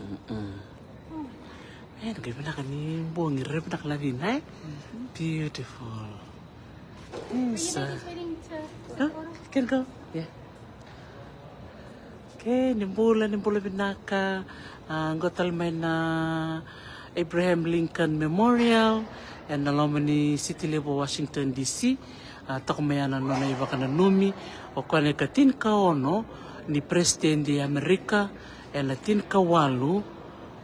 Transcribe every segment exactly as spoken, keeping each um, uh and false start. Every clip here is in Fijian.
Mm. E, na qai vinaka ni bogi, rere vinaka na vina, e? Beautiful. Isa. Huh? Can go? Yeah. Okay, ni bula, ni bula vinaka. A, qo tale mai na Abraham Lincoln Memorial ena loma ni City levu o Washington D C. A, toka mai ya na nona ivakananumi o koya na ikatini ka ono ni peresitedi e Amerika ena tini ka walu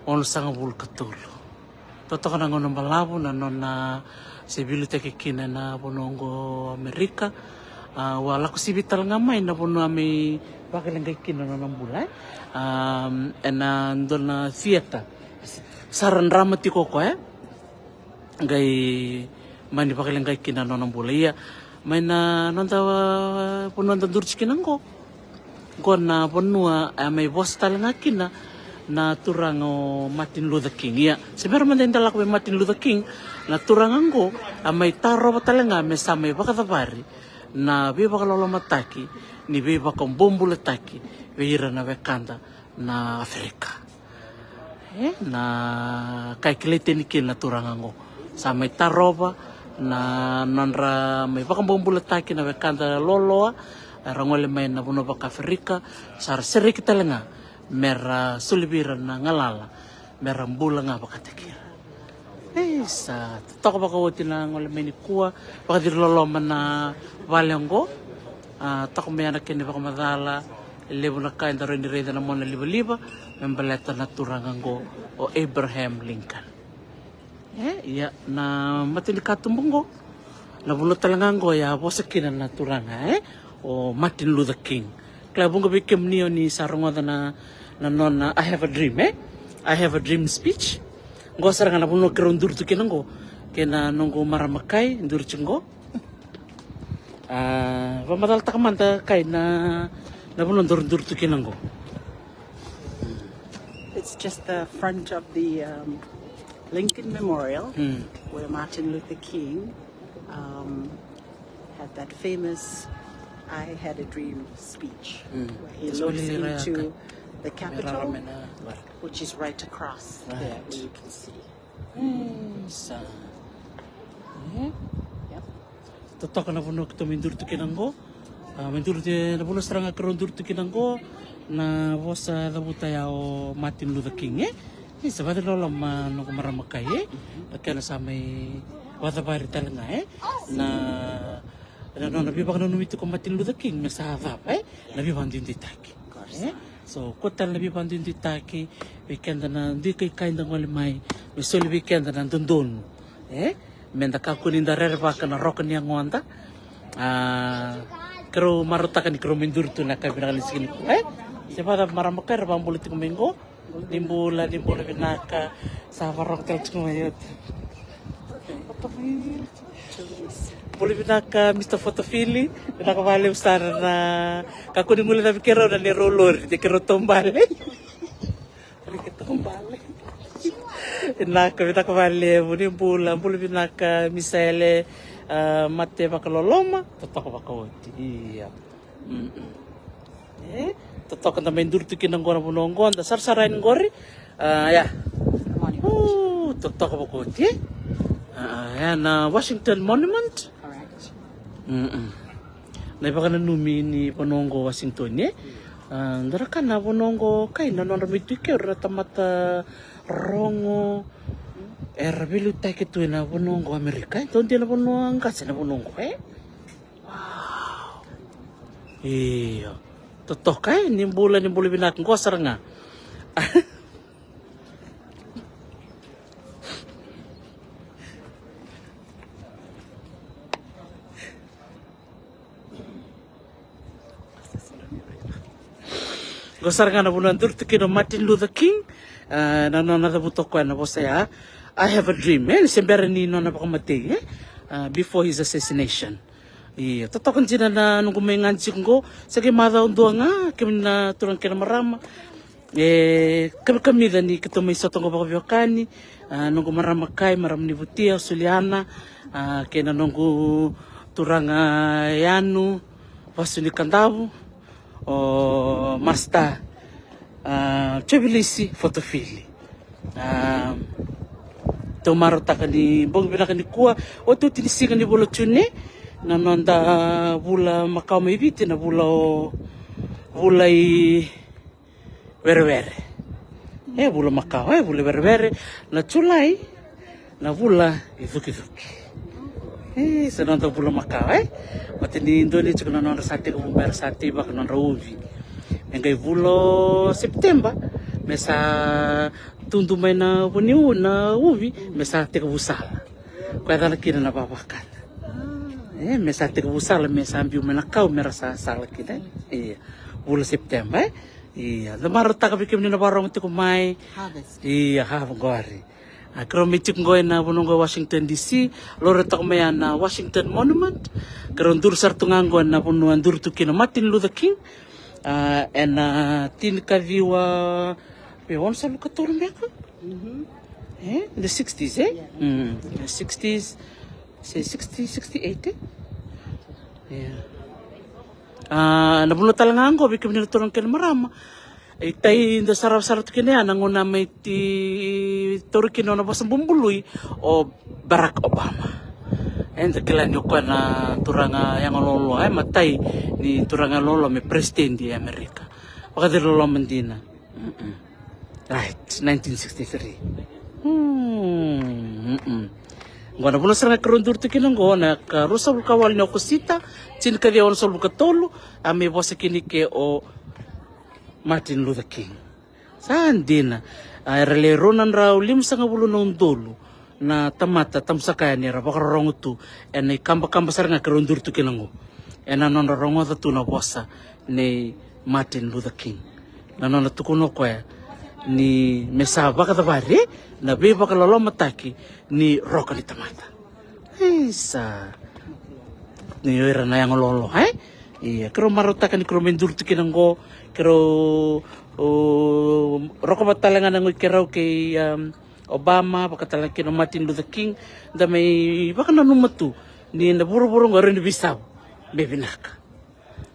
onosagavulu ka tolu. Totoka na gauna balavu na nona se veiliutaki kina na vanua oqo o Amerika. A, au a lako sivi tale ga mai na vanua a mai vakaleqai kina na nona bula, e? A, ena dua na theatre. Sara drama tiko o koya, e? Qai mani vakaleqai kina na nona bula. Ia, mai na noda, a, vanua da duri tiko kina oqo. Qo na vanua a mai vosa tale ga kina na turaga o Martin Luther King. Ia, se bera mada ni da lako vei Martin Luther King, na turaga qo a mai tarova tale ga me sa mai vakacavari na veivakalolomataki ni veivakabobulataki vei ira na wekada na Aferika. E, na ka e kilai tani kina na turaga qo. Sa mai tarova na nodra mai vakabobulataki na wekada loloa era gole mai na vanua vakaAferika, sa ra sereki tale ga me ra soli vei ira na galala me ra bula ga vakataki ira. Isa, totoka vakaoti na gole mai nikua, vakaciri loloma na vale oqo. A, toka mai ya na kena ivakamacala, e levu na ka eda rawa ni raica na mona livaliva me baleta na turaga oqo o Abraham Lincoln. E, ia, na mata ni katuba oqo, na vanua tale ga oqo e a vosa kina na turaga, e, o Martin Luther King. Kila, vuqa vei kemuni o ni sa rogoca na, na nona I Have a Dream, e? I Have a Dream speech. Qo sara ga na vanua keirau duri tu kina qo kei na noqu marama kai, duri tu qo. A, vakamacalataka mada kai na, na vanua daru duri tu kina qo. It's just the front of the, um, Lincoln Memorial, where Martin Luther King, um, had that famous "I Had a Dream" speech, where he looks into the Capitol, which is right across there, you can see. Isa. Yep. Totoka na vanua keitou mai duri tu kina qo. A, mai duri tu, na vanua sara ga keirau duri tu kina qo, na vosa e cavuta ya o Martin Luther King, e? Isa, vakaciri loloma noqu marama kai, e? Na kena sa mai vakacavari tale ga, e? Na, na nona veivakananumi tiko o Martin Luther King me sa cava, e? Na veivakaduiduitaki. E? So, ko tale na veivakaduiduitaki vei keda na dui kaikai da gole mai me soli vei keda na dodonu, e? Me da kakua ni da rerevaka na roka ni yagoda. A, keirau marautaka ni keirau mai duri tu na ka vinaka ni siga nikua, e? Se vacava marama kai era vakabula tiko mai qo. Ni bula, ni bula vinaka. Sa varogo tale tiko mai oti. Bula vinaka, Mister Fotofili. Vinaka vakalevu sara na kakua ni guilecavi keirau na neirau lori, de keirau taubale. Rike taubale. Vinaka, vinaka vakalevu, ni bula, bula vinaka, Misaele, a, mate vakaloloma, totoka vakaoti. Ia. Mm-mm. E, totoka da mai duri tu kina qo na vanua qo, da sarasara yani qori. A, ia. Monument. U, totoka vakaoti, e? A, ia na Washington Monument. Correct. Mm-mm. Na ivakananumi ni vanua qo Washington, e? A, dua na ka na vanua qo kai na nodra mai tu i ke o ira na tamata rogo era veiliutaki tu ena vanua qo Amerika, e? Dua na vanua qase na vanua qo, e? Wow. Io. Totoka, e, ni bula, ni bula vinaka, qo sara ga. Qo sara ga na vanua duri tu kina o Martin Luther King, a, na nona cavuta o koya na vosa ya, "I have a dream," e, ni se bera ni nona vakamatei, e, a, before his assassination. Io, totoka dina na noqu mai gade tiko qo, sa qai macawa dua ga, kemuni na turaga kei na marama. E, kamikamica ni keitou mai sota qo vakaveiwekani, a, noqu marama kai, marama ni Vutia, o Suliana, a, kei na noqu turaga Yanu, Vasu ni Kadavu, o Master A, Jovilisi Fotofili. A, tou marautaka ni bogi vinaka nikua, otioti ni siga ni vula o June, na noda vula makawa mai Viti, na vula o, vula i werewere. E vula makawa, e vula werewere, na Julai, na vula i cukicuki. E, sa noda vula makawa, e. Vata ni dua ni tiko na nodra sa tekivu me ra sa teivaka nodra uvi. Me qai vula o September, me sa tudu mai na vuniu na uvi, me sa tekivu sala. Koya cala kina na vavakata. E, me sa tekivu sala, me sa biu mai na kau, me ra sa sala kina. Ia, vula September, e. Ia, da marautaka vei kemuni na vakarogo tiko mai. Harvest. Ia, harvest qori. A, keirau mai tiko qo ena vanua qo e Washington D C, lori toka mai ya na Washington Monument. Keirau duri sara tu ga qo ena vanua e duri tu kina o Martin Luther King. A, ena tinikaciwa, e onosagavulu ka tolu beka? E, in the sixties, e? Mm, the sixties, se sixty, sixty-eight, e? Yeah. A, na vanua tale ga qo vei kemuni na turaga kei na marama. E tai da sarava sara tu kina ya na gauna mai ti tauri kina na vosa bubului o Barack Obama. Eda kila ni o koya na turaga yago loaloa, e, matai ni turaga loaloa me peresitedi e Amerika. Vakaciri loloma dina. Mm-mm. Right, nineteen sixty-three. Hmm, mm-mm. Qo na vula sara ga keirau duri tu kina qo na ka ruasagavulu ka walu ni Okosita, tinikaciwa onosagavulu ka tolu, a mai vosa kina i ke o Martin Luther King. Sa dina, a, era lewe rua na drau limasagavulu na udolu na tamata tamusaka yani era vakarorogo tu ena ikabakaba sara ga keirau duri tu kina qo. Ena nodra rogoca tu na vosa nei Martin Luther King. Na nona tukuna o koya ni me sa vakacavari na veivakalolomataki ni roka ni tamata. Isa. Ni o ira na yago loaloa, e? Ia, keirau marautaka ni keirau mai duri tu kina qo, keirau, o, rokova tale ga na goi keirau kei, um, Obama, vaka tale ga kina o Martin Luther King, da mai vakananuma tu ni na vuravura qo e rawa ni veisau me vinaka.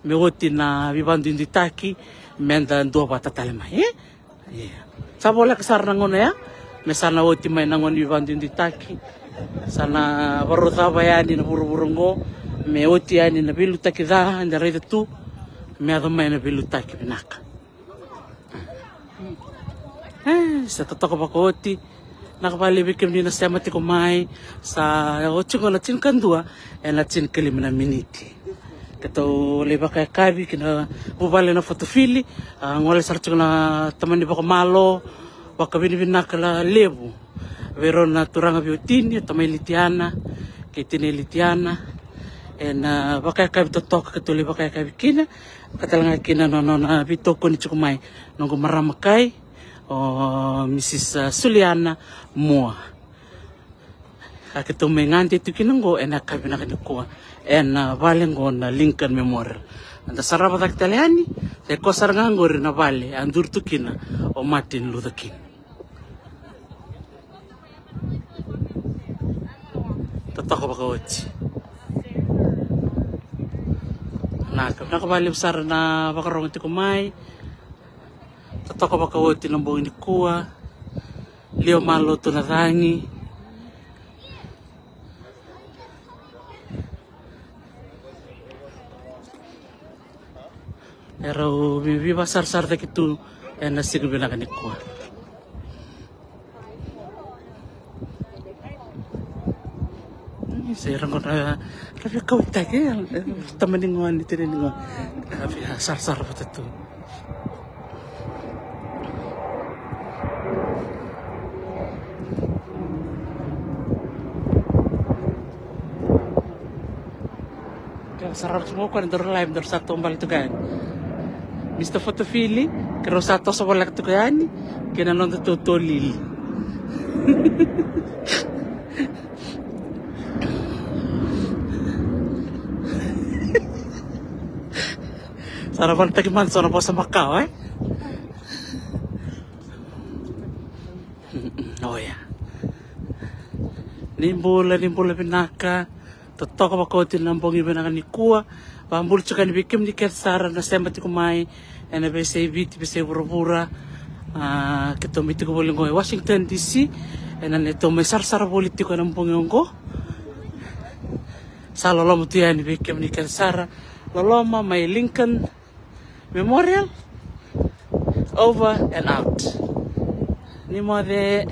Me oti na veivakaduiduitaki, me da duavata tale mai, e? Ia. Sa voleka sara na gauna ya, me sa na oti mai na gauna ni veivakaduiduitaki. Sa na varaucava yani na vuravura oqo, me oti yani na veiliutaki ca eda raica tu, me yaco mai na veiliutaki vinaka. E, sa totoka vakaoti. Vinaka vakalevu vei kemuni na sema tiko mai. Sa oti qo na tinikadua ena tinikalima na miniti. Keitou lai vakayakavi ki na vuvale na Fotofili. A, gole sara tiko na tamani vakamalo vakavinavinaka levu vei rau na turaga veiwatini, o tamai Litiana kei tinai Litiana, ena vakayakavi totoka keitou lai vakayakavi kina. Vaka tale ga kina na nona veitokoni tiko mai noqu marama kai, o Mrs Suliana Mua. A, keitou mai gade tu kina qo ena yakavi vinaka nikua ena vale qo na Lincoln Memorial. Da sarava cake tale yani, sa i koya sara ga qori na vale a duri tu kina o Martin Luther King. Totoka vakaoti. Vinaka, vinaka vakalevu sara na vakarogo tiko mai. Totoka vakaoti na bogi nikua. Liwa malotu na cagi. Erau vi, veivakasarasarataki tu ena siga vinaka nikua. Sa ira qo na ra veikauwaitaki, e, tamani gone, tinani gone. Ra veisarasara vata tu. Keirau sa rawa tu ga o koya na daru live, daru sa taubale tu ga yani. Mr Fotofili, keirau sa toso voleka tu ga yani kei na noda totolili. Sa na vanataki mada so na vosa makawa, e? Oya. Ni bula, ni bula vinaka. Totoka vakaoti na bogi vinaka nikua. Vakabula tiko yani vei kemuni kece sara na sema tiko mai ena veiyasai Viti, veiyasai vuravura. A, keitou mai tiko voli qo e Washington D C, ena neitou mai sarasara voli tiko ena bogi oqo. Sa loloma tu yani vei kemuni kece sara. Loloma mai Lincoln Memorial. Over and out. Ni moce.